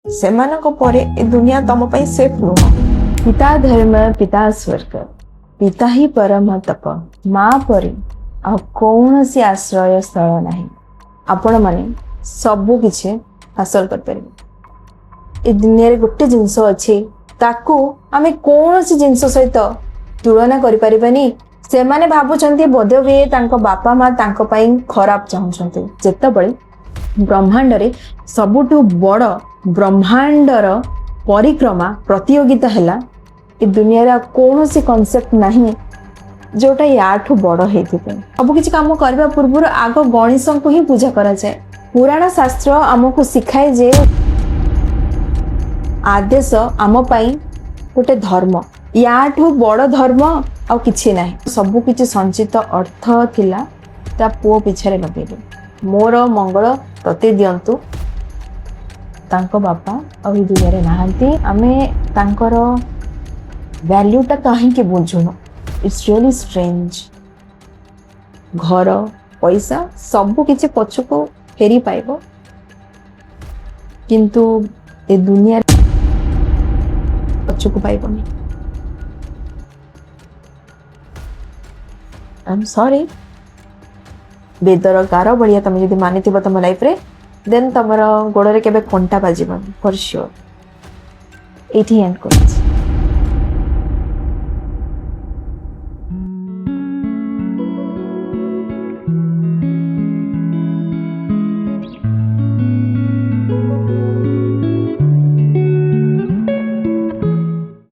ସେମାନଙ୍କ ପରେ ଏ ଦୁନିଆ ତମ ପାଇଁ ସେଫ୍ ନୁହଁ। ପିତା ଧର୍ମ, ପିତା ସ୍ୱର୍ଗ, ପିତା ହିଁ ପରମ ତପ। ମା ପରି ଆଉ କୌଣସି ଆଶ୍ରୟ ସ୍ଥଳ ନାହିଁ। ଆପଣମାନେ ସବୁ କିଛି ହାସଲ କରିପାରିବେ। ଏ ଦୁନିଆରେ ଗୋଟେ ଜିନିଷ ଅଛି, ତାକୁ ଆମେ କୌଣସି ଜିନିଷ ସହିତ ତୁଳନା କରିପାରିବାନି। ସେମାନେ ଭାବୁଛନ୍ତି ବୋଧହୁଏ ତାଙ୍କ ବାପା ମା ତାଙ୍କ ପାଇଁ ଖରାପ ଚାହୁଁଛନ୍ତି, ଯେତେବେଳେ ବ୍ରହ୍ମାଣ୍ଡରେ ସବୁଠୁ ବଡ଼ ବ୍ରହ୍ମାଣ୍ଡର ପରିକ୍ରମା ପ୍ରତିଯୋଗିତା ହେଲା। ଏ ଦୁନିଆରେ ଆଉ କୌଣସି କନସେପ୍ଟ ନାହିଁ ଯୋଉଟା ୟାଠୁ ବଡ଼ ହେଇଥିବ। ସବୁ କିଛି କାମ କରିବା ପୂର୍ବରୁ ଆଗ ଗଣେଶଙ୍କୁ ହିଁ ପୂଜା କରାଯାଏ। ପୁରାଣ ଶାସ୍ତ୍ର ଆମକୁ ଶିଖାଏ ଯେ ଆଦେଶ ଆମ ପାଇଁ ଗୋଟେ ଧର୍ମ। ୟାଠୁ ବଡ଼ ଧର୍ମ ଆଉ କିଛି ନାହିଁ। ସବୁ କିଛି ସଞ୍ଚିତ ଅର୍ଥ ଥିଲା, ତା ପୁଅ ପିଛାରେ ଲଗେଇଲେ। ମୋର ମଙ୍ଗଳ ତତେ ଦିଅନ୍ତୁ। ତାଙ୍କ ବାପା ଆଉ ଏ ଦୁନିଆରେ ନାହାନ୍ତି। ଆମେ ତାଙ୍କର ଭ୍ୟାଲ୍ୟୁଟା କାହିଁକି ବୁଝୁନୁ? It's really strange. ଘର, ପଇସା ସବୁ କିଛି ପଛକୁ ଫେରି ପାଇବ, କିନ୍ତୁ ଏ ଦୁନିଆରେ ପଛକୁ ପାଇବନି। I am sorry. ବେଦର ଗାର ଭଳିଆ ତମେ ଯଦି ମାନିଥିବ ତମ ଲାଇଫରେ, ଦେନ୍ ତମର ଗୋଡ଼ରେ କେବେ କଣ୍ଟା ବାଜିବନି, ଫର୍ ସିଓର। ଏଇଠି ଏଣ୍ଡ କରୁଛି।